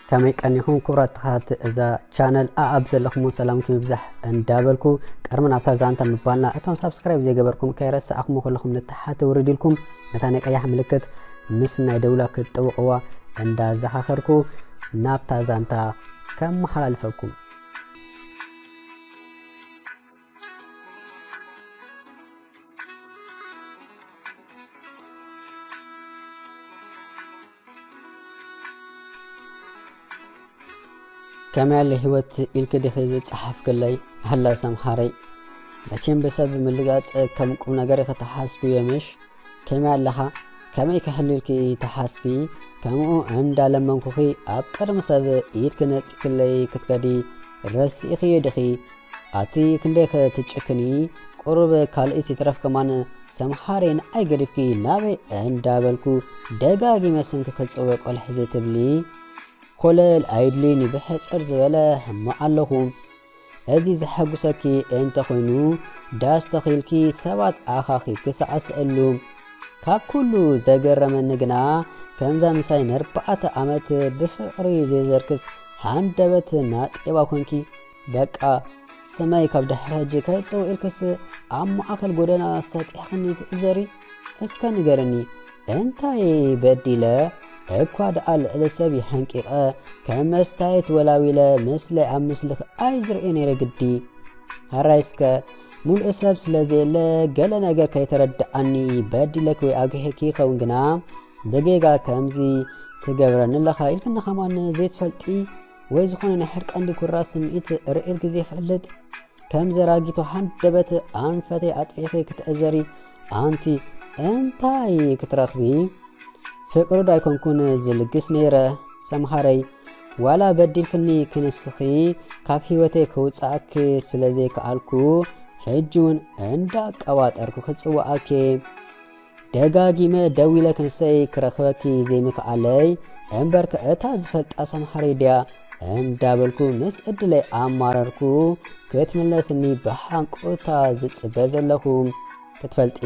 ከመይ ቀኒኹም ክቡራት ተኸታተልቲ እዛ ቻነል? ኣኣብ ዘለኹም ሰላምኩም ይብዛሕ እንዳበልኩ፣ ቀርሚ ናብታ ዛንታ ምባልና፣ እቶም ሳብስክራይብ ዘይገበርኩም ከይረሳዕኹም ከለኹም ንተሓተ ውርድ ኢልኩም ነታ ናይ ቀያሕ ምልክት ምስ ናይ ደውላ ክትጥውቕዋ እንዳዘኻኸርኩ፣ ናብታ ዛንታ ከመሓላልፈኩም። ከመይ ኣለ ህይወት ኢልኪ ዲኺ ዝጸሓፍክለይ? ኣላ ሰምሃረይ፣ መቸም ብሰብ ምልጋጽ ከም ቁም ነገር ኢኺ ትሓስብዮ ምሽ? ከመይ ኣለኻ? ከመይ ክሕልልኪ ትሓስቢ? ከምኡ እንዳለመንኩኺ ኣብ ቅድሚ ሰብ ኢድኪ ነጺክለይ ክትከዲ ረሲእኽዮ ዲኺ? ኣቲ ክንደይ ክትጭክኒ? ቁሩብ ካልእስ ይትረፍ ከማን ሰምሃረይ ንዓይ ገዲፍኪ ናበይ እንዳበልኩ ደጋጊመ ስምኪ ክጽውዕ ቆልሕ ዘይትብሊ? ኮለል ኣይድልይን እዩ፣ ብሕጽር ዝበለ ህማቕ ኣለኹ። እዚ ዘሐጉሰኪ እንተኾይኑ፣ ዳስ ተኺልኪ ሰባት ኣኻኺብኪ ሰዓስዕሉ። ካብ ኩሉ ዘገረመኒ ግና፣ ከምዛ ምሳይ ነርባዕተ ዓመት ብፍቕሪ ዘይዘርክስ ሃንደበት ናጤባ ኮንኪ። በቃ፣ ስመይ ካብ ድሕሪ ሕጂ ከይጽውዕ ኢልክስ ኣብ ማእከል ጎደና ሰጢሕክኒ ትእዘሪ? እስከ ንገርኒ፣ እንታይ በዲለ? እኳ ደኣ ልዕሊ ሰብ ይሓንቂቐ፣ ከም መስታየት ወላዊለ ምስለይ ኣብ ምስልኺ ኣይዝርእዮ ነይረ ግዲ። ሕራይ እስከ፣ ሙሉእ ሰብ ስለ ዘየለ ገለ ነገር ከይተረድኣኒ በዲለኪ ወይ ኣጉሒኪ ይኸውን ግና፣ ብጌጋ ከምዚ ትገብረኒ ኣለኻ ኢልክኒ ከማን ዘይትፈልጢ ወይ ዝኾነ ናይ ሕርቃን ዲኩራ ስምዒት ርእየልኪ ዘይፈልጥ? ከም ዘራጊቶ ሃንደበት ኣንፈተይ ኣጥፊእኺ ክትእዘሪ፣ ኣንቲ እንታይ ክትረኽቢ? ፍቅሪ ዶ ኣይኮንኩን ዝልግስ ነይረ ሰምሃረይ? ዋላ በዲልክኒ ክንስኺ ካብ ህይወተይ ከውጽኣኪ ስለ ዘይከኣልኩ፣ ሕጂ እውን እንዳቀባጠርኩ ክጽውኣኪ። ደጋጊመ ደዊለ ክንሰይ ክረኽበኪ ዘይምኽኣለይ፣ እምበርከ እታ ዝፈልጣ ሰምሃረይ ድያ እንዳበልኩ ምስ ዕድለይ ኣማረርኩ። ክትምለስኒ ብሃንቆታ ዝጽበ ዘለኹ። ክትፈልጢ፣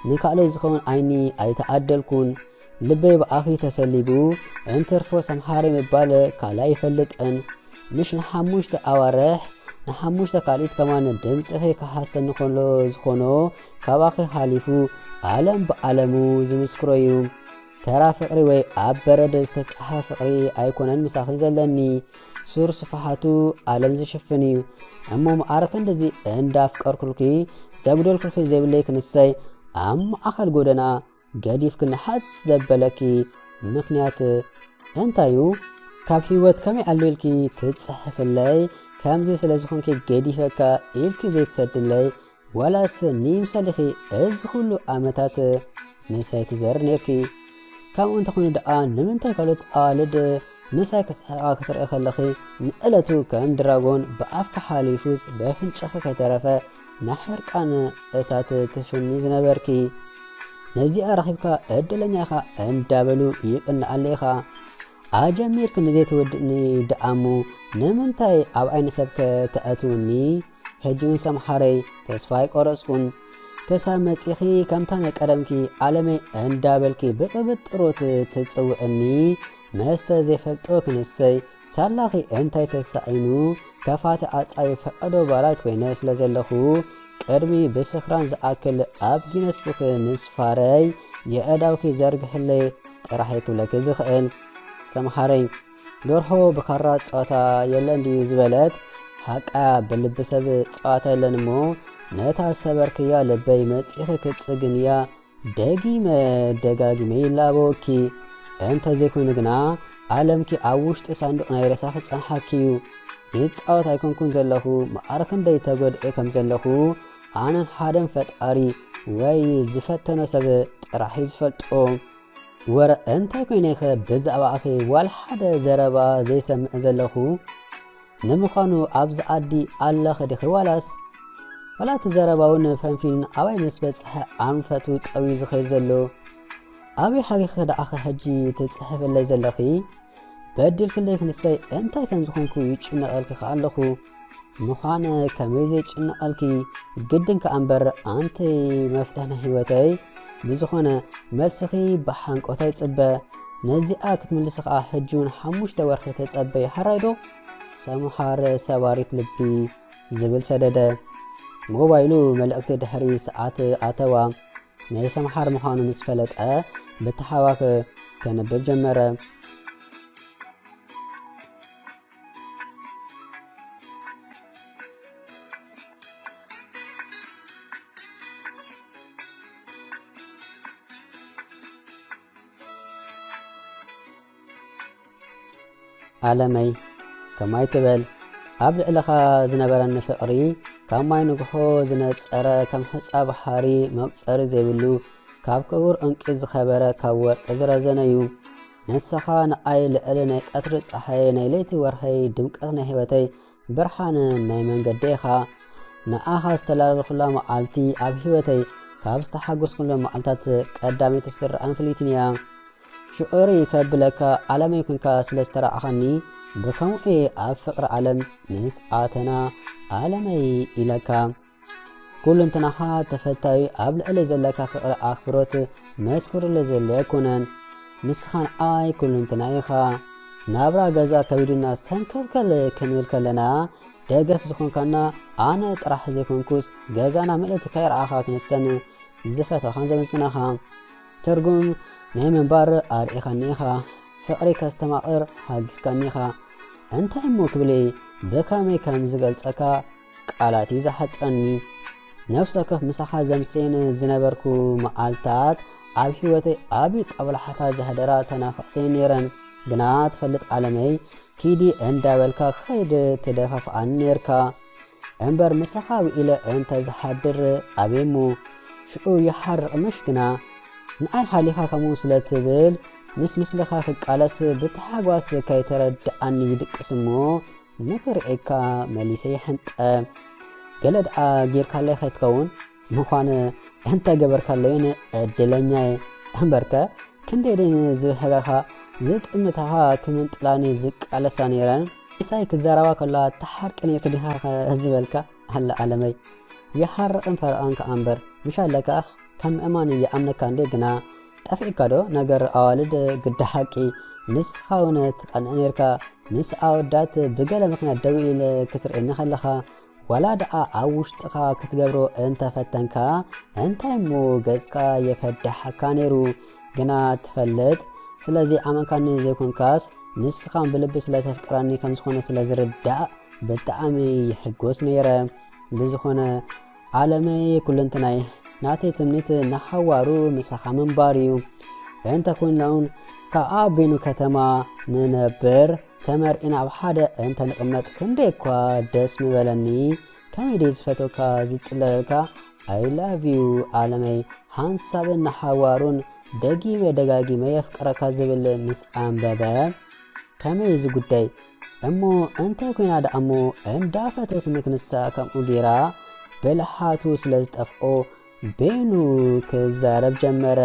ንካልኦት ዝኸውን ዓይኒ ኣይተዓደልኩን። ልበይ ብኣኺ ተሰሊቡ፣ እንትርፎ ሰምሃረይ ምባል ካልእ ኣይፈልጥን። ምሽ ንሓሙሽተ ኣዋርሕ፣ ንሓሙሽተ ካልኢት ከማን ድምጽኺ ክሃሰኒ ከሎ ዝኾኖ፣ ካባኺ ሓሊፉ ዓለም ብዓለሙ ዝምስክሮ እዩ። ተራ ፍቕሪ ወይ ኣብ በረድ ዝተጻሕፈ ፍቕሪ ኣይኮነን ምሳኺ ዘለኒ። ሱር ስፍሓቱ ዓለም ዝሽፍን እዩ። እሞ መዓረ ክንድዚ እንዳፍቀርኩልኪ፣ ዘጉደልኩልኪ ዘይብለይ ክንሰይ ኣብ ማእከል ጎደና ገዲፍክኒ ሓዝ ዘበለኪ ምኽንያት እንታይ እዩ? ካብ ህይወት ከመይ ኣሉ ኢልኪ ትጽሕፍለይ? ከምዚ ስለ ዝኾንኪ ገዲፈካ ኢልኪ ዘይትሰድለይ? ዋላስ ንይምሰልኺ እዚ ኩሉ ዓመታት ምሳይ ትዘሪ ነርኪ? ከምኡ እንተኾይኑ ደኣ ንምንታይ ካልኦት ኣዋልድ ምሳይ ክስሕቓ ክትርኢ ከለኺ ንዕለቱ ከም ድራጎን ብኣፍኪ ሓሊፉስ በፍንጭኺ ከይተረፈ ናይ ሕርቃን እሳት ትፍኒ ዝነበርኪ? ነዚኣ ረኺብካ ዕድለኛ ኢኻ እንዳበሉ ይቕንኣለይ ኢኻ። ኣጀሚርኪ ንዘይትወድእኒ ደኣ'ሞ ንምንታይ ኣብ ዓይኒ ሰብ ከተእትውኒ? ሕጂ እውን ሰምሓረይ ተስፋ ኣይቆረጽኩን። ክሳብ መጺኺ ከምታ ናይ ቀደምኪ ዓለመይ እንዳበልኪ ብቕብጥሮት ትጽውዕኒ፣ መስተ ዘይፈልጦ ክንሰይ ሳላኺ እንታይ ተሳኢኑ፣ ከፋቲ ኣጻዩ ፈቐዶ ባራይት ኮይነ ስለ ዘለኹ፣ ቅድሚ ብስኽራን ዝኣክል ኣብ ጊነስ ቡክ ምስፋረይ የእዳውኪ ዘርግሕለይ ጥራሕ እየ ክብለኪ ዝኽእል። ሰምሓረይ፣ ደርሆ ብኻራ ጸወታ የለን ድዩ ዝበለት፣ ሓቃ ብልቢ ሰብ ጸወታ የለን እሞ፣ ነታ ሰበርክያ ልበይ መጺኺ ክትጽግንያ ደጊመ ደጋጊመ ይላበወኪ። እንተ ዘይኮይኑ ግና፣ ዓለምኪ ኣብ ውሽጢ ሳንዱቕ ናይ ሬሳ ክጸንሓኪ እዩ። ይጻወት ኣይኮንኩን ዘለኹ፣ መዓር ክንደይ ተጎድኤ ከም ዘለኹ፣ ኣነን ሓደን ፈጣሪ ወይ ዝፈተኖ ሰብ ጥራሕ እዩ ዝፈልጦ። ወረ እንታይ ኮይነ ኢኸ ብዛዕባኺ ዋላ ሓደ ዘረባ ዘይሰምዕ ዘለኹ? ንምዃኑ ኣብዚ ዓዲ ኣለኺ ዲኺ ዋላስ? ዋላ እቲ ዘረባ እውን ፈንፊኑን ኣባይ ምስ በጽሐ ኣንፈቱ ጠውዩ ዝኸይድ ዘሎ? ኣበይ ሓቢኺ ደኣኸ ሕጂ ትጽሕፍለይ ዘለኺ? በዲልክለይ ክንሰይ እንታይ ከም ዝኾንኩ ይጭነቐልኪ ከኣ ኣለኹ። ምዃነ ከመይ ዘይጭነቐልኪ ግድን ከኣ እምበር ኣንቲ መፍትሕ ናይ ህይወተይ። ብዝኾነ መልስኺ ብሓንቆታ ይጽበ። ነዚኣ ክትምልሲ ኸኣ ሕጂ እውን ሓሙሽተ ወርሒ ተጸበይ፣ ሓራይ ዶ? ሰምሃር ሰባሪት ልቢ ዝብል ሰደደ። ሞባይሉ መልእኽቲ ድሕሪ ሰዓት ኣተዋ። ናይ ሰምሃር ምዃኑ ምስ ፈለጠ፣ ብተሓዋክ ከንብብ ጀመረ። ኣለመይ፣ ከማይ ትበል፣ ኣብ ልዕለኻ ዝነበረኒ ፍቕሪ፣ ካብ ማይ ንግሆ ዝነጸረ፣ ከም ሑጻ ባሕሪ መቁጸሪ ዘይብሉ፣ ካብ ክቡር ዕንቂ ዝኸበረ፣ ካብ ወርቂ ዝረዘነ እዩ። ንስኻ ንኣይ ልዕሊ ናይ ቀትሪ ጸሓይ፣ ናይ ለይቲ ወርሀይ፣ ድምቀት ናይ ህይወተይ፣ ብርሃን ናይ መንገደይ ኢኻ። ንኣኻ ዝተላለኹላ መዓልቲ ኣብ ህይወተይ ካብ ዝተሓጎስኩሎም መዓልታት ቀዳመይቲ ስርዓን ፍልይትን እያ። ሽዑ ርእይ ከብለካ ዓለመይ ኮንካ ስለ ዝተራእኻኒ፣ ብኸምኡ እየ ኣብ ፍቕሪ ዓለም ምስ ኣተና ዓለመይ ኢለካ። ኩልንትናኻ ተፈታዊ፣ ኣብ ልዕለይ ዘለካ ፍቕሪ ኣኽብሮት መስክርሉ ዘለ ኣይኮነን። ንስኻ ንኣይ ኩልንትና ኢኻ። ናብራ ገዛ ከቢዱና ሰንከልከል ክንብል ከለና፣ ደገፍ ዝኾንካና ኣነ ጥራሕ ዘይኮንኩስ፣ ገዛና ምልእቲ ከይረኣኻ ክንሰን ዝፈተኻን ዘመስግናኻ። ትርጉም ናይ ምንባር ኣርኢኻኒ ኢኻ። ፍቕሪ ከስተማቕር ሓጊዝካኒ ኢኻ። እንታይ እሞ ክብል እየ? ብኸመይ ከም ዝገልጸካ ቃላት እዩ ዝሓጽረኒ። ነፍሲ ወከፍ ምሳኻ ዘምስየን ዝነበርኩ መዓልታት ኣብ ህይወተይ ዓቢ ጦብላሕታ ዘሕደራ ተናፋቕቲ ነይረን። ግና ትፈልጥ ዓለመይ፣ ኪዲ እንዳበልካ ክኸይድ ትደፋፍኣኒ ነይርካ። እምበር ምሳኻ ውዒለ እንተ ዝሓድር ኣበይ እሞ ሽዑ ይሓርቕ ምሽ ግና፣ ንኣይ ሓሊኻ ከምኡ ስለ ትብል ምስ ምስልኻ ክቃለስ ብታሕጓስ ከይተረድኣኒ ይድቅስ እሞ ንኽርእየካ መሊሰ ይሕንጠ። ገለ ደኣ ጌርካለይ ከይትኸውን? ምዃን እንተ ገበርካለይን ዕድለኛየ። እምበርከ ክንደይ ደይን ዝብህጋኻ ዝጥምታኻ ክምንጥላኒ ዝቃለሳ ነይረን። ኢሳይ ክዛረባ ከላ ተሓርቂ ነይርኪ ዲኻ ዝበልካ ኣለ ኣለመይ። ይሓርቕን ፈረቓን ከኣ እምበር ምሽ ኣለካ ከም ምእማን ይኣምነካ እንዴ ግና ጠፊእካ ዶ ነገር ኣዋልድ ግዲ ሓቂ። ንስኻ እውን ትቐንእ ነይርካ ምስ ኣወዳት ብገለ ምኽንያት ደው ኢለ ክትርእየኒ ከለኻ ዋላ ደኣ ኣብ ውሽጥኻ ክትገብሮ እንተፈተንካ እንታይ እሞ ገጽካ የፈዳሓካ ነይሩ። ግና ትፈልጥ ስለ ዘይኣመንካኒ ዘይኮንካስ ንስኻን ብልቢ ስለ ተፍቅረኒ ከም ዝኾነ ስለ ዝርዳእ ብጣዕሚ ይሕጎስ ነይረ። ብዝኾነ ዓለመይ ኩለንትናይ ናተይ ትምኒት ንሓዋሩ ምሳኻ ምንባር እዩ። እንተ ኮይንና እውን ካብ ኣቤኑ ከተማ ንነብር ተመርዒና ኣብ ሓደ እንተ ንቕመጥ ክንደይ እኳ ደስ ምበለኒ። ከመይ ደይ ዝፈትወካ ዝጽለለልካ I love you ዓለመይ ሓንሳብን ንሓዋሩን ደጊመ ደጋጊመ የፍቅረካ ዝብል ምስ ኣንበበ ከመይ እዚ ጉዳይ እሞ እንታይ ኮይና ደኣ እሞ እንዳፈተትኒ ክንሳ ከምኡ ጌራ ብልሓቱ ስለ ዝጠፍኦ ቤኑ ክዛረብ ጀመረ።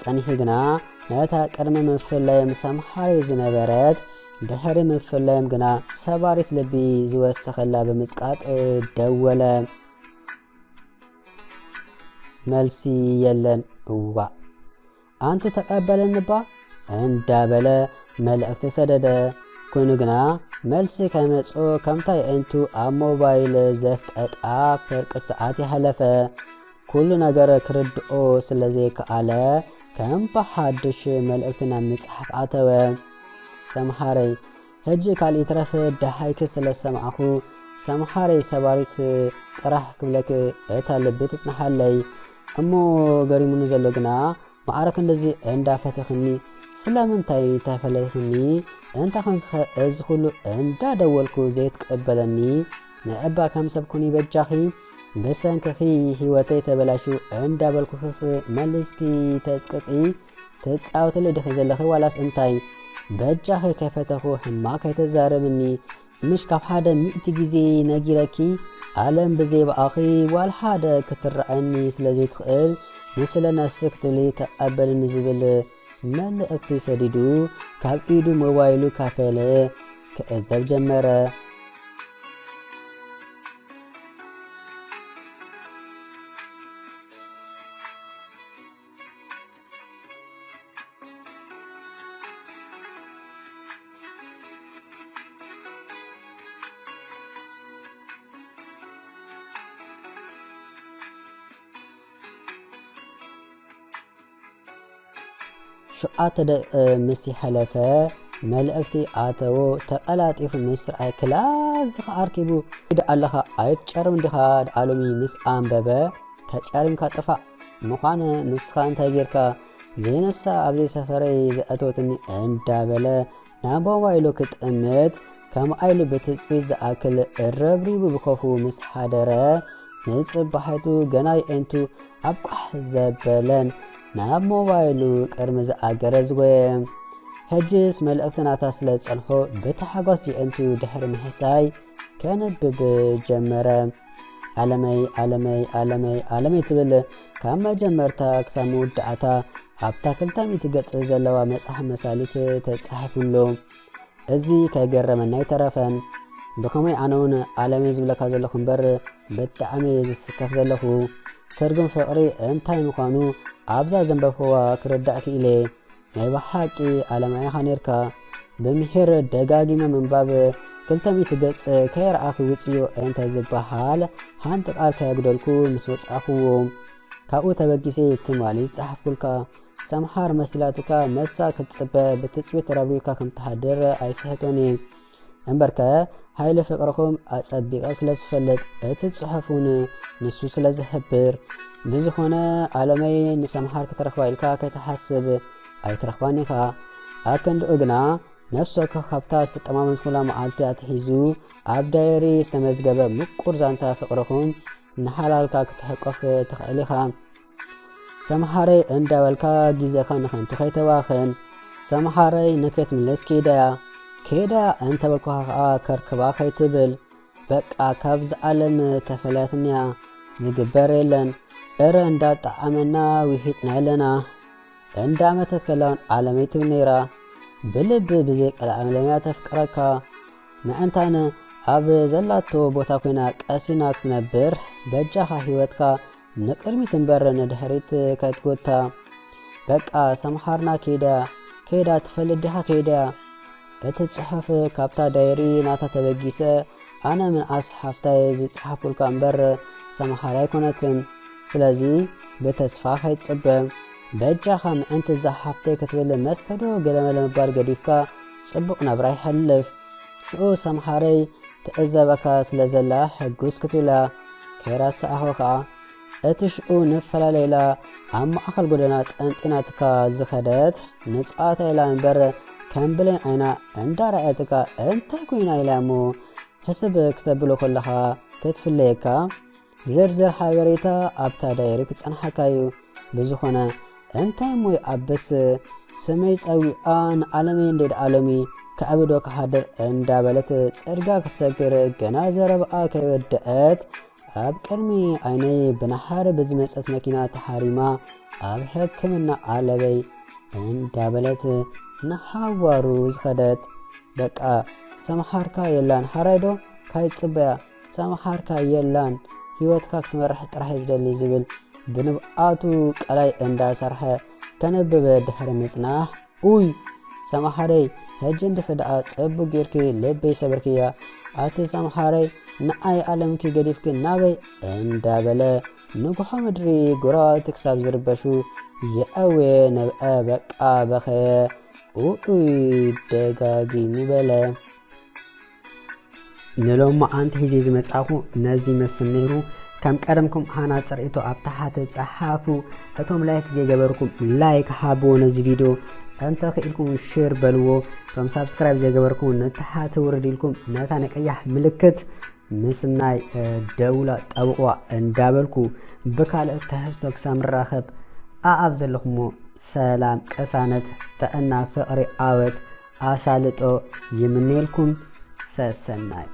ጸኒሑ ግና ነታ ቅድሚ ምፍላዮም ሰምሃሪ ዝነበረት ድሕሪ ምፍላዮም ግና ሰባሪት ልቢ ዝወሰኸላ ብምጽቃጥ ደወለ። መልሲ የለን። እዋእ ኣንቲ ተቐበለኒ እባ እንዳበለ መልእኽቲ ሰደደ። ኮይኑ ግና መልሲ ከይመጽኦ ከምታ የዒንቱ ኣብ ሞባይል ዘፍጠጣ ፍርቂ ሰዓት ይሓለፈ። ኩሉ ነገር ክርድኦ ስለ ዘይከኣለ ከም ብሓድሽ መልእኽቲ ናብ ምጽሓፍ ኣተወ። ሰምሃረይ ሕጂ ካልእ ይትረፍ ደሃይኪ ስለ ዝሰማዕኹ ሰምሃረይ ሰባሪት ጥራሕ ክብለኪ እታ ልቢ ትጽንሓለይ። እሞ ገሪሙኒ ዘሎ ግና ማዕረ ክንድዚ እንዳፈተኽኒ ስለምንታይ ተፈለኽኒ? እንታይ ኾንኪኸ እዚ ኹሉ እንዳደወልኩ ዘይትቅበለኒ? ንእባ ከም ሰብ ኩኒ በጃኺ። ብሰንክኺ ህይወተይ ተበላሹ እንዳበልኩኽስ መሊስኪ ተጽቅጢ ትጻወትለይ ዲኺ ዘለኺ ዋላስ እንታይ? በጃኺ ከይፈተኹ ሕማቕ ከይተዛረብኒ። ምሽ ካብ ሓደ ሚእቲ ግዜ ነጊረኪ፣ ዓለም ብዘይ ብኣኺ ዋላ ሓደ ክትረኣየኒ ስለ ዘይትኽእል፣ ንስለ ነፍሲ ክትብሊ ተቐበልኒ ዝብል መልእኽቲ ሰዲዱ ካብ ኢዱ ሞባይሉ ካፌለ ክዕዘብ ጀመረ። ሸውዓተ ደቂቕ ምስ ይሓለፈ መልእኽቲ ኣተዎ። ተቐላጢፉ ምስ ረኣየ፣ ክላስ ዝኸ ኣርኪቡ ኢደ ኣለኻ ኣይትጨርም እንዲኻ ደኣሎሚ ምስ ኣንበበ፣ ተጨሪምካ ጥፋእ። ምዃነ ንስኻ እንታይ ጌርካ? ዘይነሳ ኣብ ዘይሰፈረይ ዝኣተወትኒ እንዳበለ ናብ ሞባይሉ ክጥምት ከም ኣይሉ ብትጽቢት ዝኣክል ረብሪቡ ብኸፉ ምስ ሓደረ፣ ንጽባሒቱ ገና የእንቱ ኣብ ቋሕ ዘበለን ናብ ሞባይሉ ቅድሚ ዝኣገረ ዝጎየ። ሕጅስ መልእኽቲ ናታ ስለ ዝጸንሖ ብታሕጓስ የእንቱ ድሕሪ ምሕሳይ ከንብብ ጀመረ። ኣለመይ፣ ኣለመይ፣ ኣለመይ፣ ኣለመይ ትብል ካብ መጀመርታ ክሳብ መወዳእታ ኣብታ ክልተ ሚእቲ ገጽ ዘለዋ መጽሓፍ መሳሊት ተጻሒፉ ኣሎ። እዚ ከይገረመና ኣይተረፈን። ብኸመይ ኣነ እውን ኣለመይ ዝብለካ ዘለኹ እምበር ብጣዕሚ እየ ዝስከፍ ዘለኹ። ትርጉም ፍቕሪ እንታይ ምዃኑ ኣብዛ ዘንበብክዋ ክርዳእ ክኢለ። ናይ ብሓቂ ኣለማይ ኢኻ ኔርካ። ብምሒር ደጋጊመ ምንባብ ክልተ ሚእቲ ገጽ ከይረኣኹ ውጽዮ እንተ ዝበሃል፣ ሓንቲ ቃል ከየጉደልኩ ምስ ወጻእኩዎ። ካብኡ ተበጊሰ ትማሊ ዝጸሓፍኩልካ ሰምሓር መሲላትካ መልሳ ክትጽበ ብትጽቢት ተረብሪብካ ከም ትሓድር ኣይስሕቶን እየ። እምበርከ፣ ሓይሊ ፍቕርኹም ኣጸቢቐ ስለ ዝፈልጥ፣ እቲ ጽሑፍ እውን ንሱ ስለ ዝሕብር። ብዝኾነ፣ ኣለመይ ንሰምሓር ክትረኽባ ኢልካ ከይትሓስብ ኣይትረኽባን ኢኻ። ኣክንድኡ ግና፣ ነፍሲ ወከፍ ካብታ ዝተጠማመትኩላ መዓልቲ ኣትሒዙ ኣብ ዳየሪ ዝተመዝገበ ምቁር ዛንታ ፍቕርኹም ንሓላልካ ክትሕቆፍ ትኽእል ኢኻ። ሰምሓረይ እንዳበልካ ግዜኻ ንኸንቱ ከይተባኽን። ሰምሓረይ ንከይትምለስ ከይዳያ። ከይዳያ እንተበልኩኻ ኸኣ ከርክባ ከይትብል። በቃ ካብዚ ዓለም ተፈልያትንያ። ዝግበር የለን። እረ እንዳጣዓመና ውሒጥና ኣለና። እንዳመተት ከላ እውን ዓለመይ ትብል ነይራ። ብልቢ ብዘይ ቀልዓለም እያ ተፍቅረካ። ምእንታን ኣብ ዘላቶ ቦታ ኮይና ቀሲና ክትነብር፣ በጃኻ ህይወትካ ንቅድሚት እምበር ንድሕሪት ከይትጎታ። በቃ ሰምሓርና ከይዳ፣ ከይዳ ትፈልጥ ዲኻ ከይዳ? እቲ ጽሑፍ ካብታ ዳየሪ ናታ ተበጊሰ፣ ኣነ ምንኣስ ሓፍታይ ዝጸሓፍኩልካ እምበር ሰምሓር ኣይኮነትን። ስለዚ ብተስፋ ከይትጽበ። በጃኻ ምእንቲ እዛ ሓፍተይ ክትብል መስተ ዶ ገለመለ ምባል ገዲፍካ ጽቡቕ ናብራ ይሓልፍ። ሽዑ ሰምሓረይ ትዕዘበካ ስለ ዘላ ሕጉስ ክትብላ ከይረሳዕኹ ኸኣ፣ እቲ ሽዑ ንፈላለ ኢላ ኣብ ማእከል ጎደና ጠንጢናትካ ዝኸደት ንጽዋታ ኢላ እምበር ከም ብሌን ዓይና እንዳረኣየትካ እንታይ ኮይና ኢላ እሞ ሕስብ ክተብሎ ከለኻ ክትፍለየካ። ዝርዝር ሓበሬታ ኣብታ ዳይሪ ክጸንሓካ እዩ። ብዝኾነ፣ እንታይ እሞ ይኣብስ፣ ስመይ ጸዊዓ ንዓለመይ እንዴ ደኣለሚ ከዕብዶ ክሓድር እንዳበለት ጽርጋ ክትሰግር ገና ዘረባኣ ከይወደአት ኣብ ቅድሚ ዓይነይ ብንሓር ብዝመጸት መኪና ተሓሪማ ኣብ ሕክምና ዓለበይ እንዳበለት ንሓዋሩ ዝኸደት። በቃ ሰምሓርካ የላን ሓራይ ዶ? ካይጽበያ ሰምሓርካ የላን፣ ህይወትካ ክትመርሕ ጥራሕ እየ ዝደሊ ዝብል ብንብኣቱ ቀላይ እንዳሰርሐ ከነብብ ድሕሪ ምጽናሕ፣ ኡይ ሰምሓረይ፣ ሕጂ እንዲኺ ደኣ ጽቡቕ ጌርኪ ልበይ ሰብርክያ። ኣቲ ሰምሓረይ፣ ንዓይ ኣለምኪ ገዲፍኪ ናበይ? እንዳበለ ንጉሖ ምድሪ ጎረባብቲ ክሳብ ዝርበሹ የእዌ ነብዐ በቃ በኸየ። ኡኡይ ደጋጊሙ በለ። ንሎሚ መዓንቲ ሒዜ ዝመጻኹ ነዚ ይመስል ነይሩ። ከም ቀደምኩም ሃናጺ ርእይቶ ኣብ ታሕቲ ጸሓፉ። እቶም ላይክ ዘይገበርኩም ላይክ ሃብዎ ነዚ ቪድዮ። እንተ ኽኢልኩም ሼር በልዎ። እቶም ሳብስክራይብ ዘይገበርኩም ንታሕቲ ውርድ ኢልኩም ነታ ናይ ቀያሕ ምልክት ምስናይ፣ እ፣ ደውላ ጠብቕዋ እንዳበልኩ ብካልእ ትሕዝቶ ክሳብ ንራኸብ ኣኣብ ዘለኹሞ ሰላም፣ ቅሳነት፣ ጥዕና፣ ፍቕሪ፣ ዓወት፣ ኣሳልጦ ይምነየልኩም። ሰሰናዩ።